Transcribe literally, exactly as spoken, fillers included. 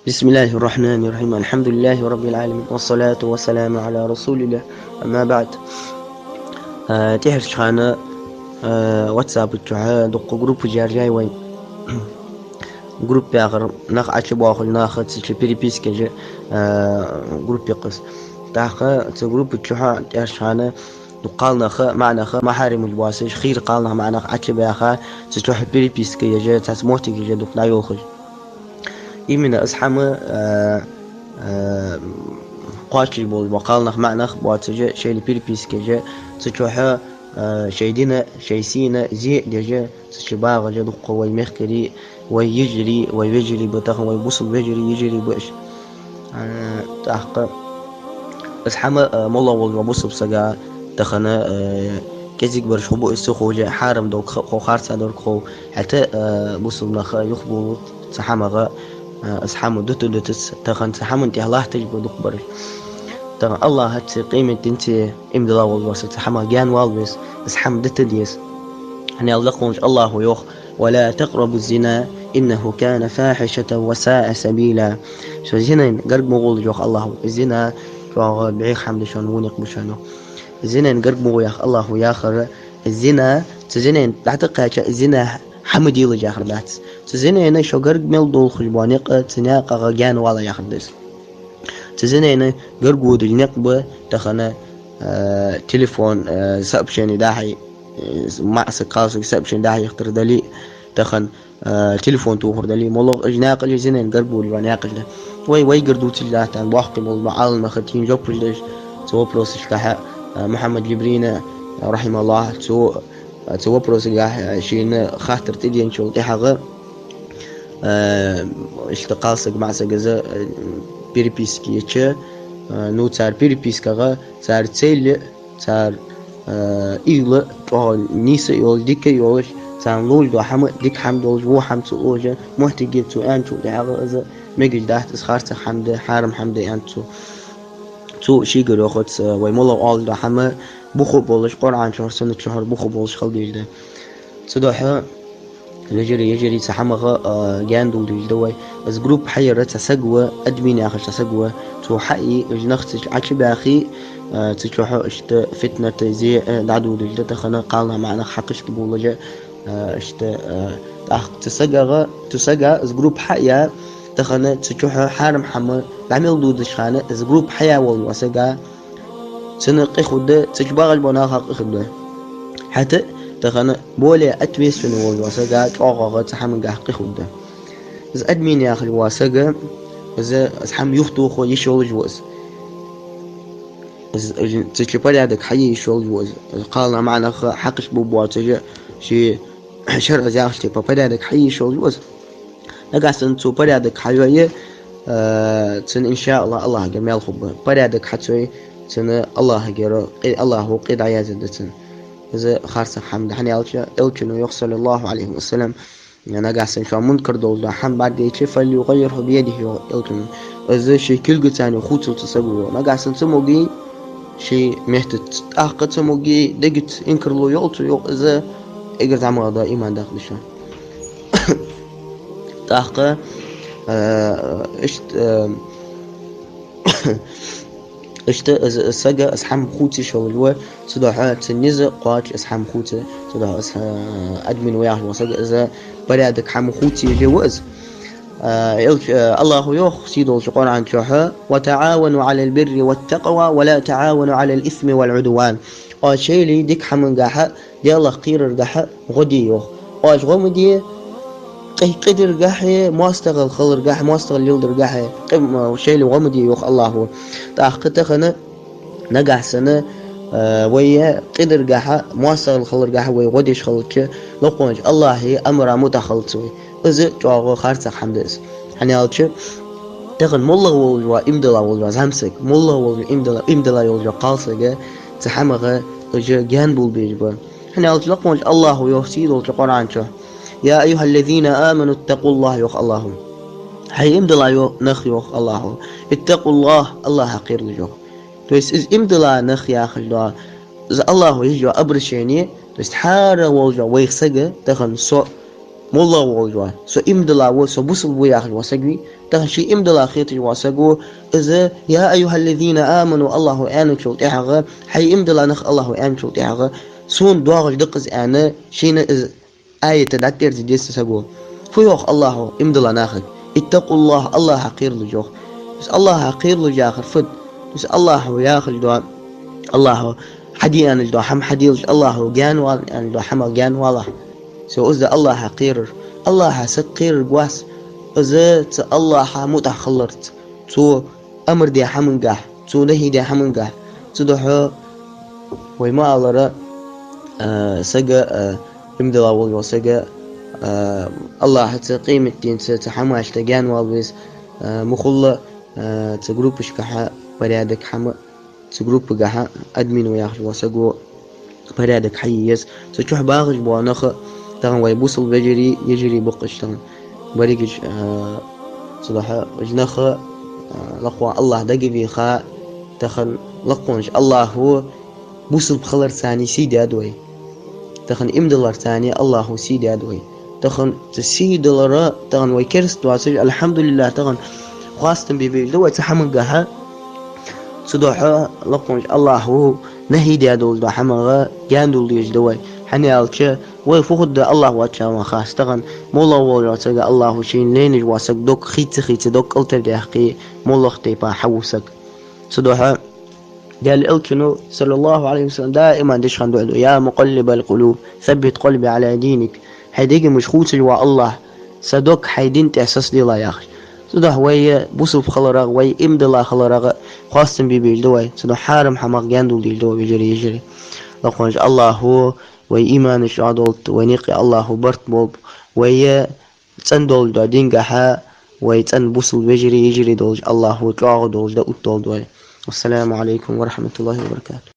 بسم الله الرحمن الرحيم. الحمد لله رب العالمين. والصلاة والسلام على رسول الله. أما بعد. Э, тӀехьарча хана, э, WhatsApp чухьа дукха группаш яржай вай. Группа яхар нах Ӏочубоахаш, наха цу чу переписка еш, э, группа я-кх из. ТӀаккха цу группа чухьа тӀехьарча хана дукха кхалнах, маӀанах, махьарамаш боацаш, хийра кхалнах, маӀанах Ӏочубаьха, цу чухьа переписка еш, цхьацца моттиг еш дукха дӀайолхаш. Именно из хӀама, э, э, кхоачаш болаш бола кхалнах, маӀанах боацаш, шоайла переписка еш, цу чухьа, э, шоай дина, шоай сийна зе а деш, цу чу багӀаш дукха вай мехкарий, вай йижарий, вай вежарий ба, тахан вай бусалба вежарий, йижарий ба уж. Э, тӀаккха из хӀама, э, моллагӀа волча бусалба сага тахан, э, кӀезига бараш хургба из ца ховш, хьарам долга ха-, хов, харца долга хов. ХӀаьта, э, бусалба нах юхабувл цу хӀамах, э, из хӀама дита дитац, тахан цу хӀаман тӀа латташ ба дукха бараш. Тахан АллахӀацеи къематдийнцеи иман дилла волаш вола саг цу хӀамах гаьнавала веза, из хӀама дита деза. ХӀана аьлча лакхаволча АллахӀа йоах: «ولا تقربوا الزنا إنه كان فاحشة وساء سبيلا». Шо зинайна гарга ма гӀолаш, йоах АллахӀа. Зина чӀоагӀа бӀеха хӀама да шоана, во никъ ба шоана, йоах. Зинайна гарга ма гӀо, йоах АллахӀа, яхар, зина, цу зинайна дӀатӀакхаьча, зина хӀама делаш яхар дац. Цу зинайна шо гарга мел долхаш бола никъ, цу наькъах гаьнавала яхар да из. Цу зинайна гарга водаш никъ ба тахан, э, телефон, э, сообщени дӀа-хьа, э, маӀа саг, кхалсаг сообщени дӀа-хьа яхийтар дале а, тахан, э, телефон тохар дале а, моллагӀа уж наькъаш зинайна гарга водаш дола наькъаш да. Вай вайгара дувцаш дац, тахан боккхий болаш бола Ӏаламнаха тӀа жоп луш да уж цу вопросашка, э, Мухьаммад Джибрина, э, рахьимахӀуллахӀ, цу, э, цу вопросагахьа, э, шийна хаттар тӀаденачул тӀехьагӀа, э, иштта кхалсаг, маӀа саг из, э, переписка еча, э, ну, цар перепискагӀа, цар цель, цар, э, уйла чӀоагӀа нийса а йолаш, дика а йолаш, царна ловш дола хӀама дика хӀама долаш, во хӀама ца ловш, моттиге цо аьнначул тӀехьагӀа из мегаш дац, из харцахьа хӀама да, хьарам хӀама да аьннад цо. Цо шийгара йоахац, э, вай моллагӀа оалаш дола хӀама бух а болаш, Къуръан чухьара, суннат чухьара бух а болаш хила дезаш да. Цудухьа, вежарий, йижарий, цу хӀамах, э, гаьна дулдеш да вай. Из группа хьаяр цхьа саг ва, админ яхаш цхьа саг ва. Цо хьае, уж нах цу чу Ӏочубаьхе, э, цу чухьа иштта фитнат, зе, э, дӀадодаш да тахан, кхалнах, маӀанах хьакхашта болаш, э, иштта, э, тӀаккха цу сагагӀа, цу сага из группа хьаяь, тахан цу чухьа хьарам хӀама дӀа мел додача хана, из группа хьаяь волаш вола саг, цунна къа хургда, цу чу багӀаш болча наха къа хургда. ХӀаьта а тахан более ответственный волаш вола саг чӀоагӀагӀа цу хӀамангахьа къа хургда. Из админ яхаш вола саг, из, из хӀама юхатоха йиш йолаш ва из. Из, из цу чу порядок хьае йиш йолаш ва из. Из кхалнах, маӀанах хьакхашта бу боацаш, ший шарӀа яхача тайпара порядок хьае йиш йолаш ва из. Нагахьа санна цо порядок хьайой, э, цунна, иншааллахӀ, АллахӀагара маьл хургба. Порядок хьа ца йой, цунна АллахӀагара къи-, АллахӀа къа дӀаяздаьд цунна. Из харцахьа хӀама да, хӀана аьлча Элчано йоах, саллаллахӀу Ӏалайхи ва саллам, нагахьа санна шоана мункар долаш дола хӀама бӀаргадайча, «فليغيره بيده», йоах Элчано. Из ший кулгаца хувцалва цу саго, йоах. Нагахьа санна ца моге, ший меттаца, тӀаккха ца моге, дегаца инкарло йолча, йоах, из эггара зӀамагӀа дола иман даккха деза шоана. ТӀаккха, э, иштта, э, иштта из, из саг, из хӀама хувца йиш йолаш ва, цудухьа цун низ кхоач из хӀама хувца, цудухьа из, э, админ ва яхаш вола саг, из порядок хӀама хувца еш ва из. Э, Элч-, э, АллахӀа йоах сийдолча Къуръан чухьа: «وتعاونوا على البر والتقوى ولا تعاونوا على الإثم والعدوان». Оаш шоайла дика хӀамангахьа, Даьлах кхераргахьа гӀо де, йоах. Оаш гӀо ма де, къи-, къидаргахьеи, моастагӀал хиларгахьеи, моастагӀал леладаргахьеи, къи-, м-, шоайла гӀо ма де, йоах АллахӀа. ТӀаккха тахан нагахьа санна, э, вай къидаргахьа, моастагӀал хиларгахьа вай гӀо деш хилча, лакхаволча АллахӀа амара мутӀахьа хилац вай. Из чӀоагӀа харцахьа хӀама да из. ХӀана аьлча, тахан моллагӀа волаш вола, иман дилла волаш вола зӀамсаг, моллагӀа волаш вола, иман дилла, иман дилла йолаш йола кхалсаг, цу хӀамах уж гаьна болабеш ба. ХӀана аьлча лакхаволча АллахӀа йоах сийдолча Къуръан чу: «يا أيها الذين آمنوا اتقوا الله», йоах АллахӀа. ХӀай иман дилла йо-, нах, йоах АллахӀа, «اتقوا الله», АллахӀах кхералаш, йоах. То есть из иман дилла нах яхаш дола, из АллахӀа еш йола обращение, то есть хӀара волаш вола вайх саг, тахан со, моллагӀа волаш ва, со иман дилла ва, со бусалба ва яхаш вола саг вий, тахан ший иман дилла хеташ вола саг ва, из, «يا أيها الذين آمنوا», Аллахӏо аьнначул тӀехьагӀа, хьай иман дилла нах Аллахӏо аьнначул тӀехьагӀа, сона доагӀаш да-кх из аьнна, шийна из аят дӀатӀадерзаде деза саг ва. Фу йоах Аллахӏо иман дилла нахага? «اتقوا الله», Аллахӏах кхералаш йоах. Из Аллахӏах кхералаш яхар фуд? Из Аллахӏо яхаш дола, Аллахӏо хьаде аьнна дола хӀама хьаделаш, Аллахӏо гаьнавала аьнна дола хӀамах гаьнавалахь. Со из да Аллахӏах кхерар. Аллахӏах саг кхерар гуш, из цу Аллахӏа мутӀахь хиларца, цо амар даь хӀамангахь, цо нахьи даь хӀамангахь. Цудухьа вай ма аллара, а, сага, а, иман дилла волаш вола сага, а, Аллахӏаца, къематденца, цу хӀамашта гаьнавала веза, а, ма хулла, а, цу группашкахьа порядок хӀама, цу группагахьа админ ва яхаш вола саг ва, порядок хьае еза. Цу чухь багӀаш бола нах, тахан вай бусалба вежарий, йижарий ба-кх уж тахан. Берригаш, а, цудухьа уж нах, а, лакхвенна Аллахӏ дагавеха, тахан лакхвеннача Аллахӏо бусалба хиларца сий даьд вай. Тахан иман дилларца Аллахӏо сий даьд вай. Тахан цу сий диллара, тахан вай керста доацаш, алхьамдулиллахӏ, тахан хоастам бе безаш да вай цу хӀамангахьа. Цудухьа лакхвеннача Аллахӏо нахьи даь долаш дола хӀамах гаьна дулла дезаш да вай. ХӀана аьлча, вай фу хургда Аллахӏ воацача хана хац. Тахан моллагӀа волаш вола саг, Аллахӏо шийна лайнаш вола саг, дог хийца-хийца, дог кӀалтӀа даьккхе, моллагӀча тайпара хьаву саг. Цудухьа Даьла Элчано, саллаллахӏу Ӏалайхӏи ва саллам, даиман деш хинна дуӀа да: «يا مقلب القلوب ثبت قلبي على دينك». Хьай дегамаш хувцаш вола Аллахӏ, са дог хьай дина тӀа сацаделахь яхаш. Цудухьа вай бусалба хиларах, вай иман дилла хиларах хоастам бе безаш да вай. Цудухьа хьарам хӀамах гаьна дулла дезаш да вай, вежарий, йижарий. Лакхвеннача Аллахӏо вай иманаш чӀоагӀа долда, вайна юкъе Аллахӏо барт болба, вай цӀена долаш дола дингахьа, вай цӀена бусалба вежарий, йижарий долаш, Аллахӏо чӀоагӀа долаш дӀаоттадолда вай. Вассаламу Ӏалайкум ва рахьматуллахӏи ва баракатухӏ.